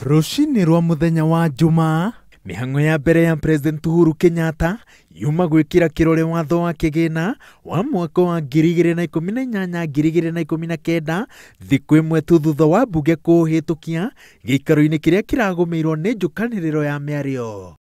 Rũcinĩ rwa mũthenya wa Jumaa, mĩhang'o ya mbere ya President Uhuru Kenyatta yuma gwĩkĩra kĩrore watho wa kĩgĩna wa mwaka wa 2018-2019 thikũ ĩmwe tu thutha wa mbunge kũũhĩtũkia gĩikaro-inĩ kĩrĩa kĩragũmĩirwo nĩ njũkanĩrĩro ya mĩario.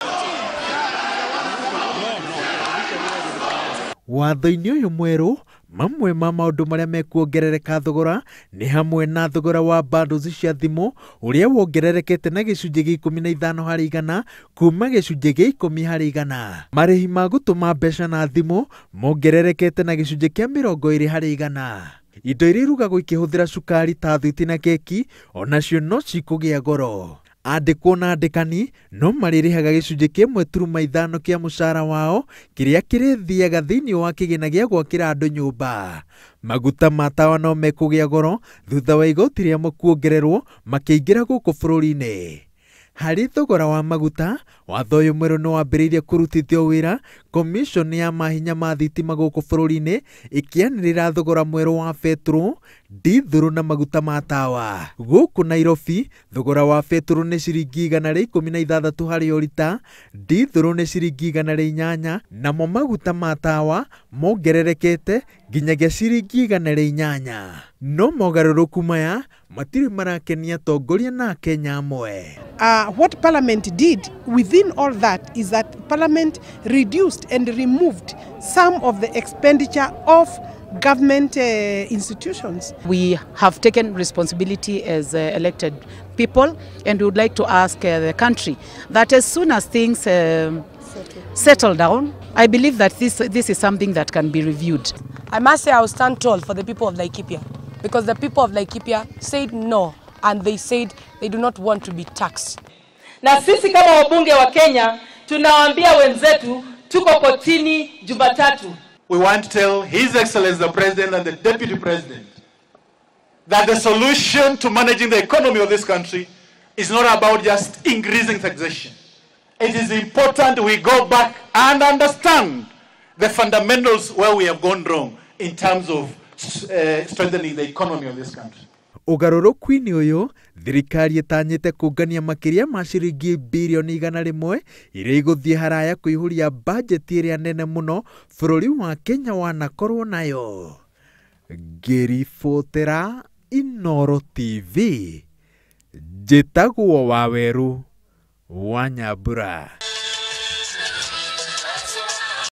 Watho-inĩ ũyũ mwerũ, mamwe ma maũndũ marĩa mekuongerereka thogora nĩ hamwe na thogora wa bundles cia thimũ ũrĩa wongererekete na gĩcunjĩ gĩa 15 harĩ igana kuma gĩcunjĩ gĩa 10 harĩ igana. Marĩhi ma gũtũma mbeca na thimũ mongererekete na gĩcunjĩ kĩa 20 harĩ igana. Indo iria irugagwo ikĩhũthĩra cukari ta thuiti na keki onacio no cikũgĩa goro. Andĩkwo na andĩkani no marĩrĩhaga gĩcunjĩ kĩmwe turuma ithano kĩa mũcara wao kĩrĩa kĩrĩthiaga thĩinĩ wa kĩgĩna gĩa gwakĩra andũ nyũmba. Maguta ma tawa no mekũgĩa goro thutha wa igoti rĩamo kuongererwo makĩingĩra gũkũ bũrũri-inĩ. Harĩ thogora wa maguta, watho ũyũ mwerũ nĩ wambĩrĩirie kũrutithio wĩra Commission ya mahinya ma thitima gũkũ bũrũri-inĩ ĩkĩanĩrĩra thogora mwerũ wa betũrũ, ndithũrũ na maguta ma tawa. Gũkũ Nairobi, thogora wa betũrũ nĩ ciringi 116 harĩ o rita, ndithũrũ nĩ ciringi 108, namo maguta ma tawa mongererekete nginyagia ciringi 108. No mogarũrũku maya matirĩ marakenia atongoria na Akenya amwe. What Parliament did within all that is that Parliament reduced and removed some of the expenditure of government institutions. We have taken responsibility as elected people, and we would like to ask the country that as soon as things settle down, I believe that this is something that can be reviewed. I must say I will stand tall for the people of Laikipia, because the people of Laikipia said no, and they said they do not want to be taxed. Na sisi kama wabunge wa Kenya tunawaambia wenzetu tuko kotini Jumatatu. We want to tell His Excellency the President and the Deputy President that the solution to managing the economy of this country is not about just increasing taxation. It is important we go back and understand the fundamentals where we have gone wrong in terms of strengthening the economy of this country. Ũgarũrũku-inĩ ũyũ, thirikari ĩtanyĩte kũngania makĩria ma ciringi birioni 100 iria igũthiĩ haraya kũihũria bajeti ĩrĩa nene mũno bũrũri wa Kenya wanakorwo nayo. Ngĩribotera Inooro TV, njĩtagwo Waweru wa Nyambura.